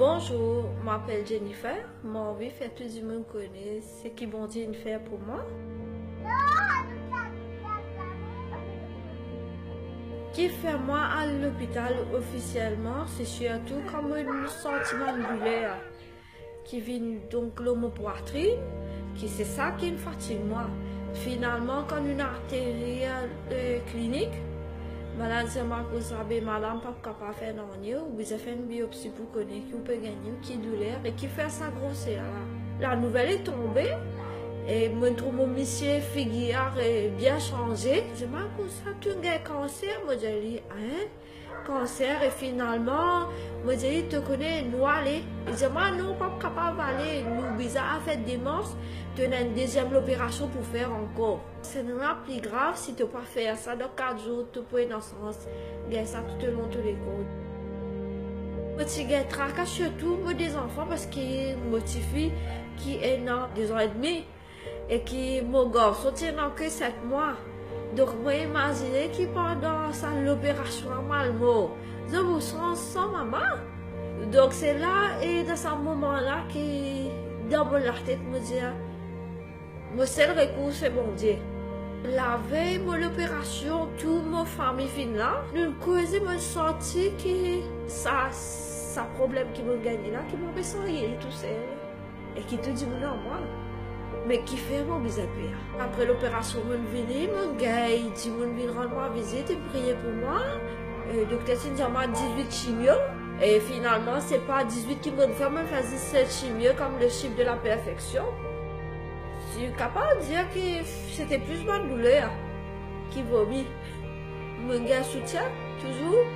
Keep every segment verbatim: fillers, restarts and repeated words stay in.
Bonzour, mo apel Jennifer. Mo anvi fer tou dimoun kone seki Bondie inn fer pou mwa. Ki fer mwa al lopital ofisielman, se sirtou kan mo santi bann douler ki vinn donk lor mo pwatrin, ki se sa ki fatig mwa. Finalman, kan nou inn ateri, eh, klinik, bann la dir mwa koumsa, be madam, pa kapav fer nanye, ou bizin fer enn biopsi pou kone ki ou pe gagne, ki douler e ki fer sa groser la. Lanouvel inn tonbe, e mo trouv mo misie figir, eh, bien sanze. Dir mwa koumsa, to gagn kanser? Mo dir li, en? Kanser? E finalman, mo dir li, to kone, nou ale. Li dir mwa, non, pa kapav ale, nou bizin al fer demars, to ena enn deziem loperasion pou fer ankor. Sannla pli grav, si to pa fer sa, dan kat zour, to pou ena sans gagn sa toulong to lekor. Mo ti gagn traka, sirtou mo de zanfan, parski mo tifi ki ena de zan edmi, e ki mo garson ti ena ke set mwa. Donk, mo imazine ki pandan sa loperasion la, mo al mor, zot pou sanz san mama. Donk, se la, e dan sa moman la ki, dan mo latet, mo dir, mo sel rekour se Bondie. Lavey mo loperasion, tou mo fami finn la, nou koze, mo santi ki sa, sa problem ki mo gagne la, ki mo pe sarye li tousel. E ki tou dimoun ar mwa. Me kifer mo bizin per? Apre loperasion, mo vini, mo gagn dimoun vinn rann mwa vizit e priye pou mwa. E dokter ti dir mwa dizwit chimio. E finalman, se pa dizwit ki mo fer, mo fer zis set chimio, kom le chiffre de la perfection. Ti kapav dir ki sete plis bann douler ki vomi. Mo gagn soutien touzour.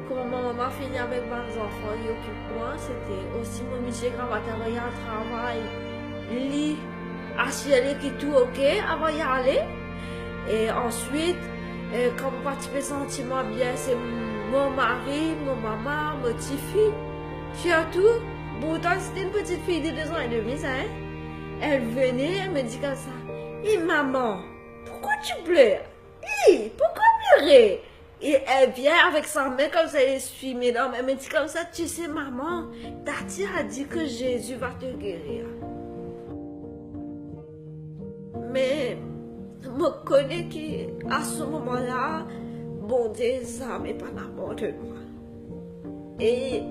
Kouma mo mama fini avek bann zanfan, li okip mwa, sete osi mo misie gramatin ava al travay, li asir li ki tou oke avan li ale. E answit, e, kan mo pa ti pe santi mwa bien, se mo mari, mo mama, mo tifi. Sirtou, pourtan sete enn peti fiy de de zan edmi sa, en. Elle venait, elle me dit comme ça, "Eh, maman, pourquoi tu pleures? Eh, pourquoi pleurer?" Et elle vient avec sa main comme ça, elle essuie mes larmes. Elle me dit comme ça, "Tu sais, maman, Tati a dit que Jésus va te guérir." Me mo kone ki a se moman la, Bondie zame pa'nn abandonn mwa. E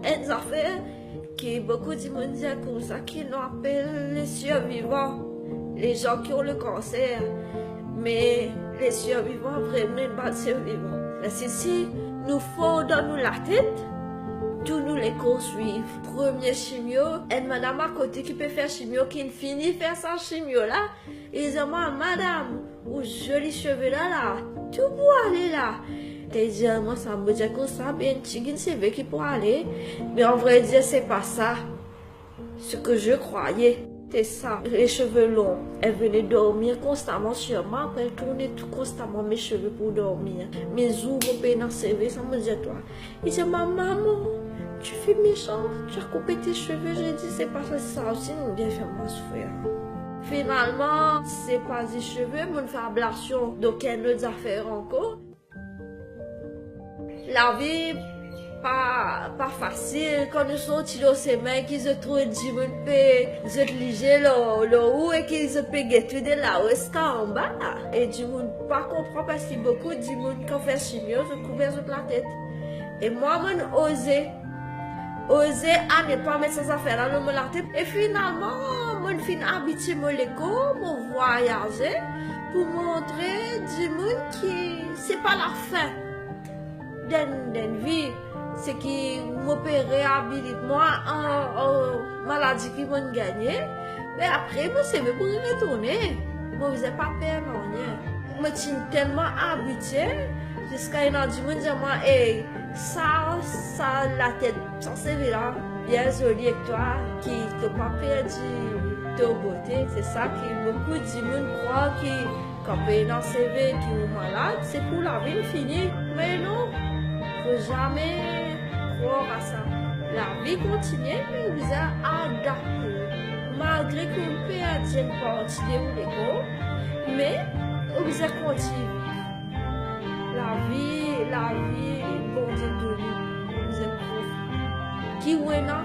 enn zafer ki boukou dimoun dir koumsa, ki nou apel les survivants, les gens qui ont le cancer. Me les survivants, vremem, bann sirvivan. Parski si nou for dan nou latet, tou nou lekor swiv. Premie chimio, enn madam akote ki pe fer chimio, ki finn fini fer sa chimio la, li dir mwa, "Madam, ou zoli seve la, la, tou pou ale la." Li dir mwa sa, mo dir koumsa, "Be enn tigit seve ki pou ale." Me an vre dir, se pa sa ce que je croyais. C'est ça, les cheveux longs. Elle venait dormir constamment sur moi, après elle tournait tout constamment mes cheveux pour dormir. Me zour mo pena seve, sa mo dir twa. Li dir mwa, "Maman, tu fais méchant, tu as coupé tes cheveux." Je dis, "C'est pas ça, sa osi inn bien fer mwa soufer." Finalman, se pa zis seve, mo finn fer ablasion, donk enn lot zafer ankor. Lavi pa, pa fasil. Kan nou sorti lor semin, ki zot trouv dimoun pe zet lizie lor, lor ou e ki zot pe get ou de lao ziska anba. E dimoun pa konpran, parski boukou dimoun kan fer simio, zot kouver zot latet. E mwa, mo'nn oze, oze a ne pa met sa zafer la lor mo latet. E finalman, mo'nn finn abitie mo lekor, mo vwayaze pou montre dimoun ki se pa lafin d'enn, d'enn vi, se ki mo pe reabilit mwa an, an maladi ki mo'nn gagne, me apre mo seve pou retourne, mo bizin pa per nanye. Mo ti telman abitie, ziska ena dimoun dir mwa, "Ey, sa, sa latet, sa seve la, bien zoli ek twa, ki to pa perdi to bote." Se sa ki boukou dimoun krwar ki kan pena seve ki ou malad, se pou lavi fini. Me non, fo zame krwar a sa. Lavi kontinie, me ou bizin adapte. Malgre ki ou perdi enn parti de ou lekor, me ou bizin kontinie. Lavi, lavi, Bondie done, ou bizin profite. ki ou ena,